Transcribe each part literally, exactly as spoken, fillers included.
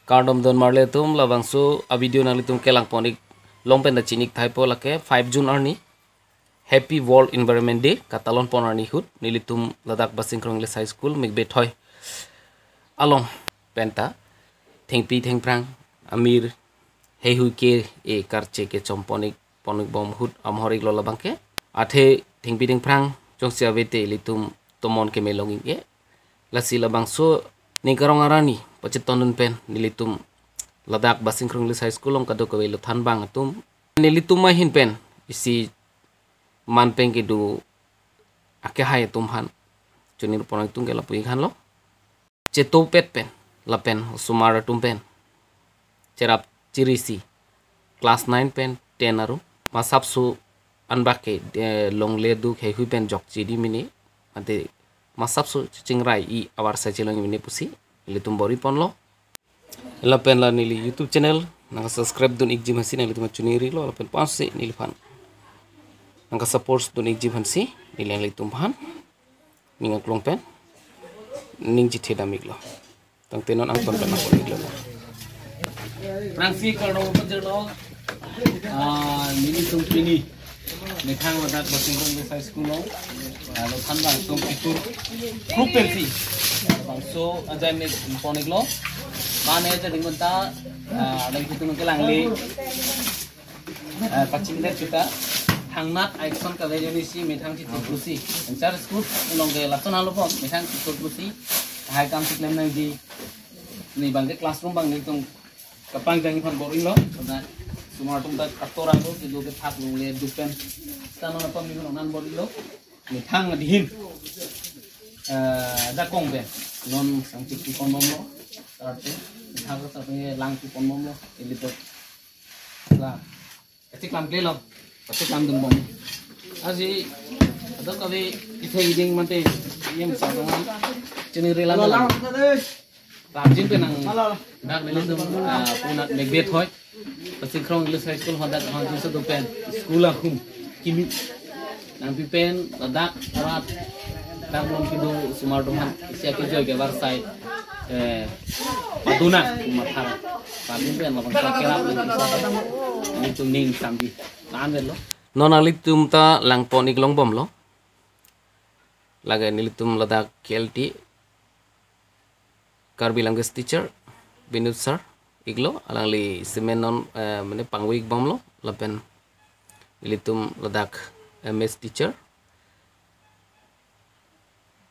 Kardom don marli atum, labangso a video nanglitum kelang pon ik long pen ta chini ik thaipo, lake five June arni Happy World Environment Day katalon pon arni ahut nelitum ladak Basingkrong English High School Mikbe Thoi along pen ta thengpi thengphrang amir heihui ke-e karche kechom pon ik pon ik bom ahut amhor iklo labang ke. Athe thengpi thengphrang jongsi ave te ilitum tomon keme long ik-e. Lasi labangso ning karong arni pachetongdun pen nelitum ladak Basingkrong English High School along kadokave lothan abang atum, nelitum ahin pen isi man pen kedo akehai atum aphan choningri pon ik tung ke lapu ik thanlo. Chetopet pen lapen osomar atum pen cherap chirisi class nine pen ten aru masapso anbak ke, eh, longle duk heihui pen jokche di mene, mate masapso chingrai i avarsai chelong mene pusi ilitum bor-i ponlo. Lapen la neli YouTube channel nangka subscribe dun ikji aphansi nanglitum choningri lo, lapen pensi neliphan nangka support dun ikji aphansi neli nanglitum aphan ning aklong pen ning chethedam iklo. Tangte non angton pen nangpon iklo. Prangsi kardom pajirlo. Ah, nelitum pini methang ladak Basingkrong English High School along, ah, lothan abang atum ikur group pensi bangso ajaine pon iklo. Mane aja dingmenta, ah, dang itum kelang le, ah, pachingdet kita thangnat action kave joni si methang chiti pusi. Enchar school along ke lason halo pon methang chiti pusi. Hai kam si klem nangji. Ne abang ke classroom abang nelitum kapangjang aphan bor-i lo, pada osomar atum ta katora lo, kedo kethak longle duk pen. Sita non apam ni non nan bor-i lo, methang adihin, eh, jakong pen non sangchik pi pon bomlo, arti methang kethak pen lang pi pon bomlo, ilitum la kacheklam klelo, kacheklam dun bom. Aji kadokave kethek iding mate yem sa dong, chini rela na. Ramjin pen nang dak nelitum, ah, punat Mikbe Thoi Basingkrong English High School hadak hang jin sadu pen school ahum kimi nangpi pen ladak arat dak lom kedo osomar atum aphan isi akejoi ke avarsai, eh, paduna kumathar. Ramjin pen labangso kerap nelitum ning sambi. Nan lo. Non nanglitum ta lang pon ik long bomlo. Lake nelitum ladak K L T, Karbi language teacher Binod sir iklo, alangli semen non, eh, mane pangvoi ik bomlo, lapen nelitum ladak M S teacher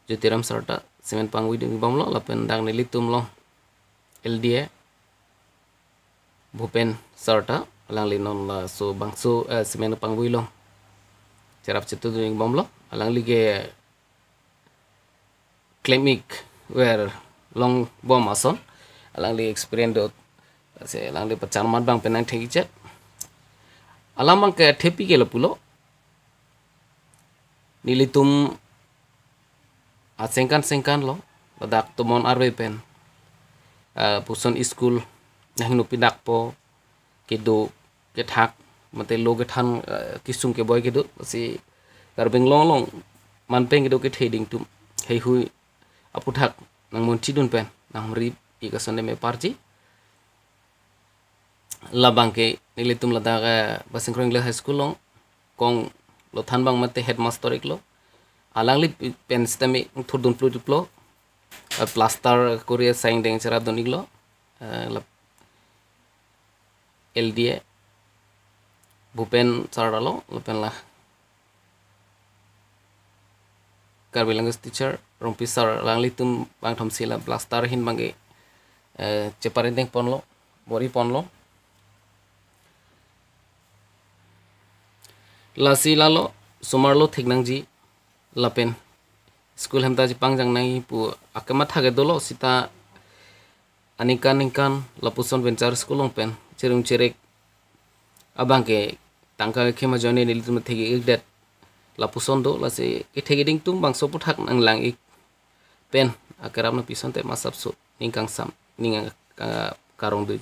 Jyotiram sir ta semen pangvoi dun ik bomlo, lapen dak nelitum along L D A Bhupen sir ta, alangli non laso bangso, eh, semen pangvoi along cherap chetu dun ik bomlo, alangli ke klem ik ver long bom ason, alangli experience do, se alangli pacharmat abang pen nangthek ik chet. Alam abang ke thepi ke lapulo. Nelitum asengkan sengkan lo, ladak tomon arve pen, eh, puson school nangnopi dakpo, kedo kethak mate lo kethan, eh, kesung keboi kedo si Karbi Anglong along man pen kedo kethe ding atum heihui aphuthak nangmunthi dun pen nanghumri ik ason me parji. Labang ke nelitum ladak, eh, Basingkrong English High School along kong lothan abang mate headmaster iklo. Alangli pen sitame thurdun plu duplo, eh, plaster kori asai deng cherap dun iklo. Eh, lap L D A Bhupen sir alo, lapen la Karbi language teacher Rongpi sir, alanglitum bangthom si la plaster ahin abang ke, eh, cheparenteng ponlo, bor-i ponlo. Lasi lalo, osomar lo thek nangji, lapen school hem ta chepangjang nangji pu akematha ke dolo, sita aningkan ningkan lapuson venture school along pen, cherum cherek abang ke tangka kekhe ma ajoine nelitum thek ik det lapuson do, lasi kethek ding atum bangso aphuthak nanglang ik pen akerap nangpi asonte masapso ning kangsam, ning ang ka-, karong do.